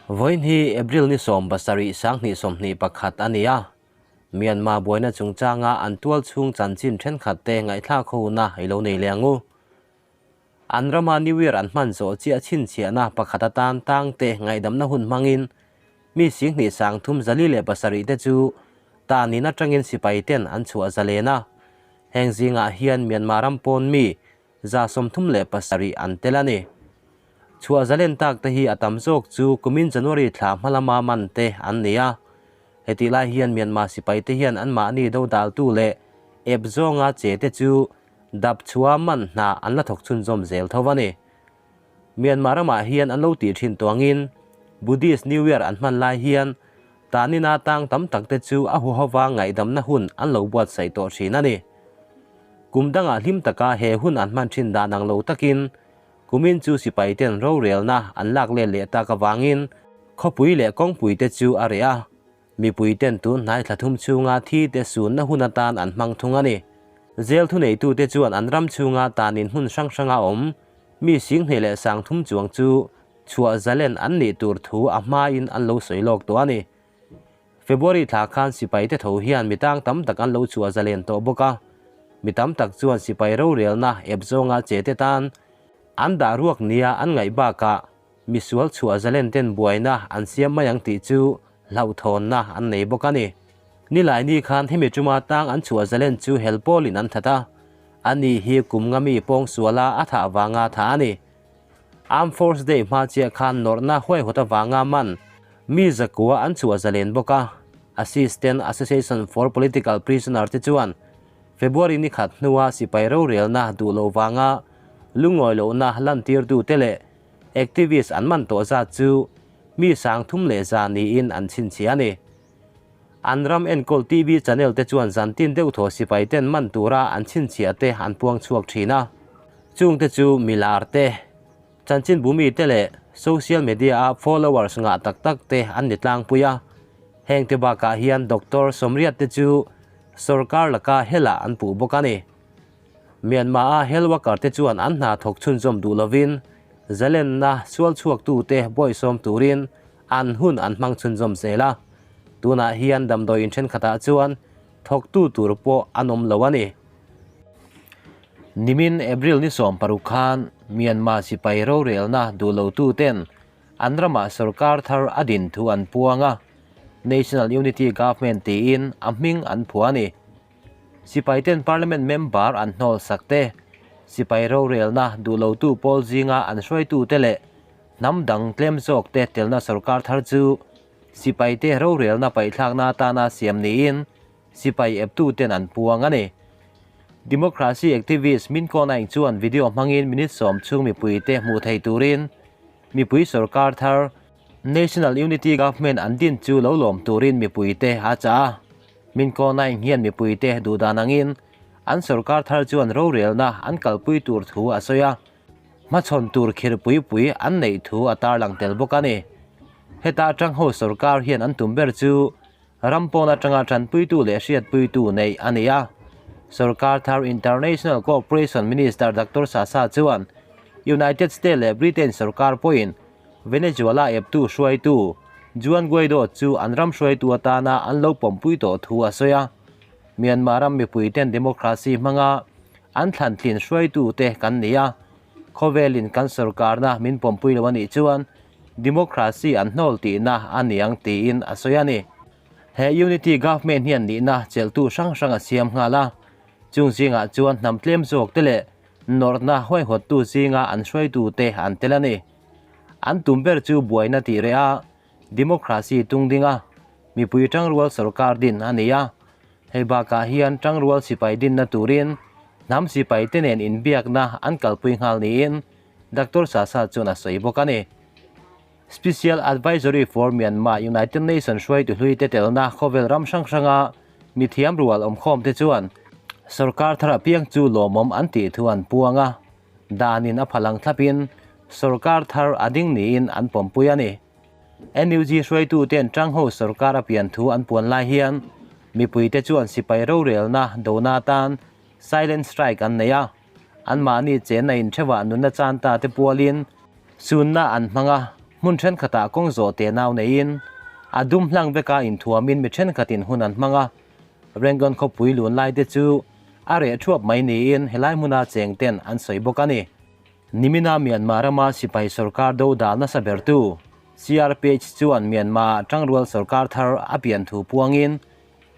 Vawiin hi April ni 70 2021 a ni a, Myanmar buaina chungchanga an tual chhung chanchin thenkhat te ngaihthlak hona i lo nei leh ang u. An rama New Year an hman zawh chiah chhinchhiahna pakhat atan tang te ngaihdamna hun hmangin mi 20 347 te chu tanin atangin sipai ten an chhuah zalen a. Heng zingah hian Myanmar ram pawn mi 37 an tel a ni. Chhuah zalen tak te hi a tam zawk chu kumin January thla hmalama man te an ni a. Heti lai hian Myanmar sipai te hian anmahni do daltu leh ep zawnga che te chu dap chhuah man hna an la thawk chhunzawm zel tho a ni. Myanmar ramah hian an lo tih thin tuangin Buddhist New Year an hman lai hian tanina tang tam tak te chu a huhova ngaihdamna hun an lo buatsaih tawh thin a ni. Kum dangah hlim taka he hun an hman thin dan ang lo takin kumin chu sipai ten rorelna an lak let leh tak avangin khawpui leh kawngpui te chu a reh a, mipui ten tun hnai thla thum chhunga thi te sunna hun atan an hmang thung a ni. Zel thuneitu te chuan an ram chhunga tanin hmun hrang hranga awm mi 23,000 chuang chu chhuah zalen an nih tur thu a hmain an lo sawi lawk tawh a ni. February thla khan sipai te tho hian mi tang tam tak an lo chhuah zalen tawh bawk a, mi tam tak chuan sipai rorelna ep zawnga che te tan an dah ruak nia an ngaih bakah mi sual chhuah zalen ten buaina an siam mai ang tih chu hlauhthawnna an nei bawk a ni. Nilai ni khan hemi tuma tang an chhuah zalen chu helpawlin an that a, ani hi kum nga mi pawng suala a thah vanga tha a ni. Armed Force Day hma chiah khan nawrhna huaihawt avanga man mi zakua an chhuah zalen bawk a. Assistant Association for Political Prisoner te chuan February ni khat hnua sipai rorelna duh lo vanga lungawi lohna lantirtu te leh activist an man tawh zat chu mi 3100 niin an chhinchhiah a ni. An ram enkawl TV channel te chuan zantin deuh thaw sipai ten man tura an chhinchhiah te an puang chhuak thin a. Chung te chu milar te, chanchin bumi te leh social media a followers ngah tak tak te an ni tlangpui a. Heng te bakah hian Doctor Somriat te chu sarkar laka hela an puh bawk a ni. Myanmar a hel worker te chuan an hna thawk chhunzawm duh lovin zalenna sual chhuak tu te bawihsawm turin an hun an hmang chhunzawm zel a. Tunah hian damdawi in thenkhatah chuan thawk tu tur pawh an awm lo a ni. Nimin April ni 16 khan Myanmar sipai rorelna duh lo tu ten an ramah sarkar thar a din thu an puang a, National Unity Government tiin a hming an phua a ni. Sipai ten parliament member an hnawl sak te, sipai rorelna duh lo tu pawl zinga an hruaitu te leh hnam dang tlem zawk te telna sarkar thar chu sipai te rorelna paihthlakna atana siam niin sipai eptu ten an puang a ni. Democracy activist Min Ko Naing chuan video hmangin minute 10 chhung mipui te hmuh thei turin mipui sarkar thar National Unity Government an din chu lo lawm turin mipui te a cha a. Min Ko Naing hian mipui te duhdan angin an sarkar thar chuan rorelna an kalpui tur thu a sawi a. Hmachhawn tur khir pui pui an neih thu a tarlang tel bawk a ni. Heta atang ho sarkar hian an tum ber chu ram pawn atanga tanpuitu leh hriatpuitu nei a ni a. Sarkar thar International Cooperation Minister Dr. Sasa chuan United States leh Britain sarkar pawhin Venezuela eptu hruaitu Juan Guaido chu an ram hruaitu atana an lo pawmpui tawh thu a sawi a. Myanmar ram mipui ten democracy hmanga an thlan thlin hruaitu te kan ni a. Khawvelin kan sarkarna min pawmpui lo anih chuan democracy an hnawl tihna a niang tiin a sawi a ni. He Unity Government hian nihna cheltu hrang hrang a siam nghal a. Chung zingah chuan hnam tlem zawk te leh nawrhna huaihawttu zinga an hruaitu te an tel a ni. An tum ber chu buaina tih reh a, democracy tung ding a, mipui tangrual sarkar din a ni a. Hei bakah hian tangrual sipai dinna turin hnam sipai te nen inbiakna an kalpui nghal niin Dr. Sasa chuan a sawi bawk a ni. Special Advisory for Myanmar United Nations hruaitu hlui te telna khawvel ram hrang hranga mi thiam rual awm khawm te chuan sarkar thar apiang chu lawmawm an tih thu an puang a. Danin a phalang thlapin sarkar thar a ding niin an pawmpui a ni. NUG hruaitu ten tang ho sarkar a pian thu an puan lai hian mipui te chuan sipai rorelna dona tan silent strike an nei a. An mahni chenna in thewa nunna chan ta te pualin sunna an hmanga Hmun thenkhatah kawng zawh teh nau neiin, a dum hlang veka inthuamin mi thenkhatin hun an hmang a. Rangoon khawpui lun lai te chu a reh thuap mai niin helai hmuna cheng ten an sawi bawk a ni. Nimina Myanmar rama sipai sorkar do dah nasa bertu CRPH chuan Myanmar-ah tangrual sorkar thar a pian thu puangin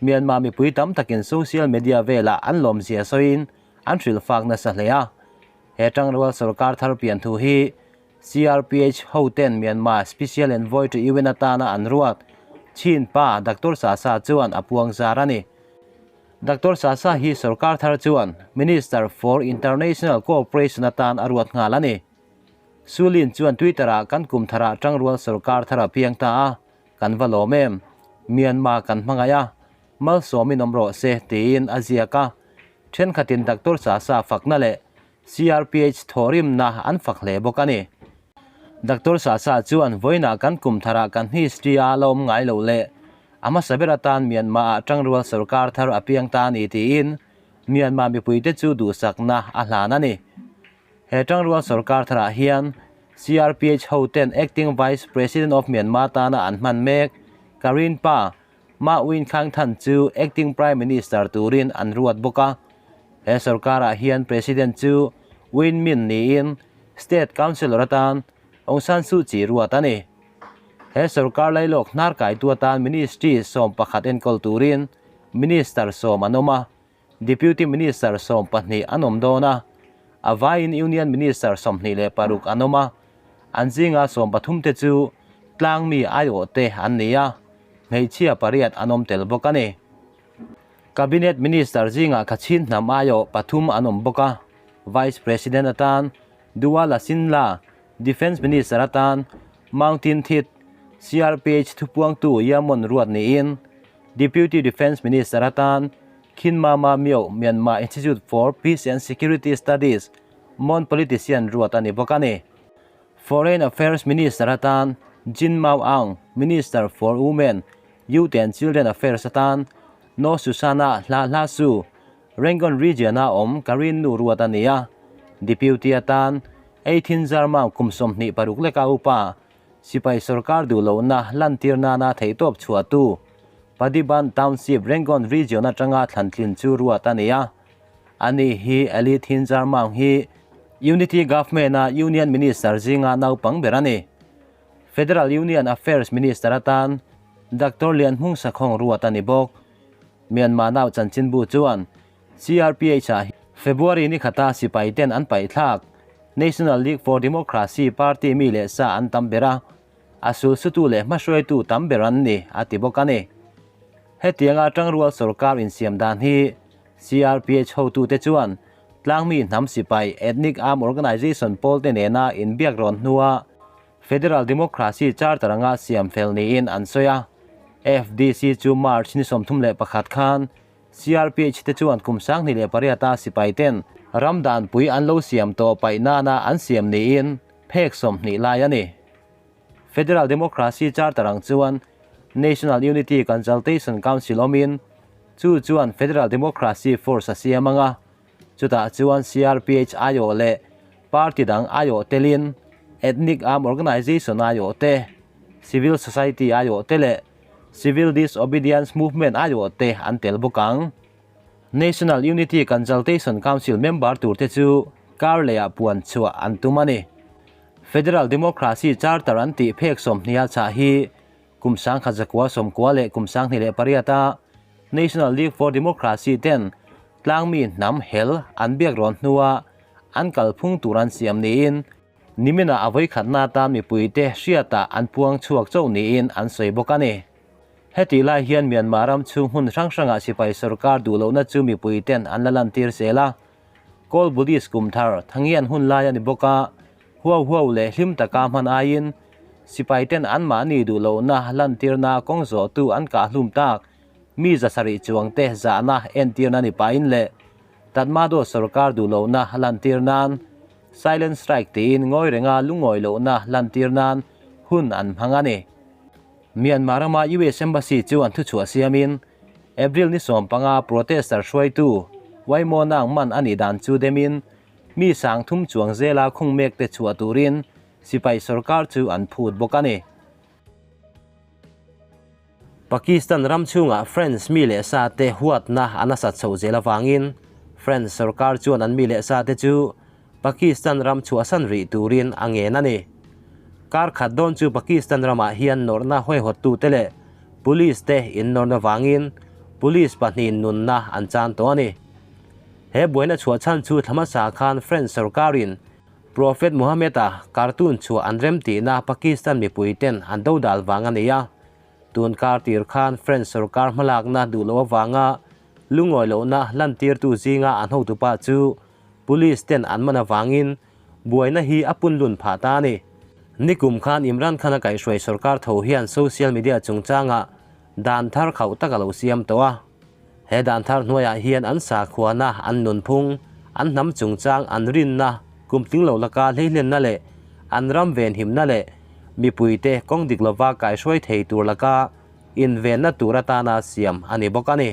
Myanmar mipui tam takin social media velah an lawmzia sawiin an hrilh fak nasa hle a. He tangrual sorkar thar pian thu hi CRPH hoten Myanmar Special Envoy to UN atana an ruat Chin pa Doctor Sasa chuan a puang zar a ni. Doctor Sasa hi sorkar thar chuan Minister for International Cooperation atan a ruat nghal a ni. Sulin chuan Twitter-ah kan kum tharah tangrual sorkar thar a piang ta a, kan va lawm em? Myanmar kan hmangaih a, malsawmin awm rawh se tiin a ziak a. Thenkhatin Doctor Sasa fakna leh CRPH thawhrimna an fak hle bawk a ni. Doctor Sasa chuan vawiinah kan kum tharah kan history a la awm ngai lo leh a hmasa ber atan Myanmar ah tangrual sorkar thar a piang ta a ni tiin Myanmar mipuite chu duhsakna a hlan a ni. He tangrual sorkar tharah hian CRPH hoten Acting Vice President of Myanmar tana an hman mek Karin Pa Ma Win Khang Than chu Acting Prime Minister turin an ruat bawk a. He sorkarah hian President chu Win Myint niin State Councillor atan Aung San Suu Kyi ruat a ni. He sorkar lailawk hnar kaitu atan Ministry 11 enkawl turin Minister sawm an awm a, Deputy Minister 12 an awm dawn a, a vaiin Union Minister 26 an awm a, an zinga 13 te chu tlangmi aiawhte an ni a, hmeichhia pariat an awm tel bawk a ni. Cabinet Minister zingah Kachin hnam aiawh pathum an awm bawk a, Vice President atan Dua Lasinla, Defence Minister atan Maung Tin Thit, CRPH thupuangtu Yamon Ruat niin Deputy Defence Minister atan Khin Ma Ma Myo, Myanmar Institute for Peace and Security Studies, Mon politician ruat a ni bawk a ni. Foreign Affairs Minister atan Jin Mau Aung, Minister for Women, Youth and Children Affairs atan No Susana Hla Hla Su, Rangoon Region-a awm Karin nu ruat a ni a. Deputy atan Eithin Zarmau kum 26 leka upa Sipai sorkar duh lohna lantir nana theihtawp chhuahtu Padiban Township Rangoon Region atanga thlantlin chu ruat a ni a. Ani hi Ali Thinzar Maung hi Unity Government-a Union Minister zinga naupang ber a ni. Federal Union Affairs Minister atan Doctor Lianhmung Sakhong ruat a ni bawk. Myanmar Now chanchinbu chuan CRPH-ah February ni khata sipai ten an paihthlak National League for Democracy party mi leh sa an tam ber a, a sulsutu leh hmahruaitu tam ber an ni, a ti bawk a ni. Hetianga tangrual sorkar insiam dan hi CRPH hotute chuan tlangmi hnam sipai Ethnic Armed Organization pawlte nena inbiak rawn hnua Federal Democracy Charter anga siam fel niin an sawi a. FDC chu March ni 31 khan CRPH te chuan kum 2008 a sipai ten ram danpui an lo siam tawh paih nana an siam niin phek 20 lai a ni. Federal Democracy Charter ang chuan National Unity Consultation Council awmin chu chuan Federal Democracy Force a siam anga chutah chuan CRPH aiawh leh party dang aiawh telin Ethnic Armed Organization aiawh te, Civil Society aiawh te leh Civil Disobedience Movement aiawh te an tel bawk ang. National Unity Consultation Council member tur te chu kar lehah puan chhuah an tum a ni. Federal Democracy Charter an tih phek 20 a chah hi kum 1990 leh kum 2008 a National League for Democracy ten tlangmi hnam hel an biak rawn hnua an kalphung tur an siam niin Niminah a vawikhatna atan mipuite hriatah an puang chhuak chauh niin an sawi bawk a ni. Hetih lai hian Myanmar ram chhung hmun hrang hrangah sipai sorkar duh lohna chu mipuiten an la lantir zel a. Kawl Buddhist kum thar Thangian hun lai a ni bawk a, huau huau leh hlim taka hman aiin sipaiten anmahni duh lohna lantirna kawng zawhtu an kah hlum tak mi 700 chuangte zahna entirna ni pahin leh Tatmadaw sorkar duh lohna lantir nan Silent Strike tiin ngawi renga lungawi lohna lantir nan hun an hmang a ni. Myanmar rama US Embassy chu an thuchhuah siamin April ni 15 protester hruaitu Waimonang man a nih dan chu demin mi 3000 chuang zela khung mek te chhuah turin sipai sorkar chu an phut bawk a ni. Pakistan ram chhungah French mi leh sa te huatna a nasat chhoh zel avangin French sorkar chuan an mi leh sa te chu Pakistan ram chhuahsan rih turin a ngen a ni. Kar khat dawn chu Pakistan ramah hian nawrhna huaihawttute leh Police te innawrna vangin Police pahnihin nunna an chan tawh a ni. He buaina chhuah chhan chu thla hmasa khan French sorkarin Prophet Muhammad-a cartoon chhuah an rem tihna Pakistan mipui ten an dodal vang a ni a. Tun kar tir khan French sorkar hmalakna duh loh avanga lungawi lohna lantirtu zinga an hotupa chu Police ten an man avangin buaina hi a punlun phah ta a ni. Nikum khan Imran Khan-a kaihhruai sorkar tho hian social media chungchangah dan thar khauh tak a lo siam tawh a. He dan thar hnuaiah hian an sakhuana, an nunphung, an hnam chungchang, an rinna, kum tling lo laka hleihlenna leh an ram venhimna leh mipuite kawng dik lova kaihhruai thei tur laka invenna tur atana siam a ni bawk a ni.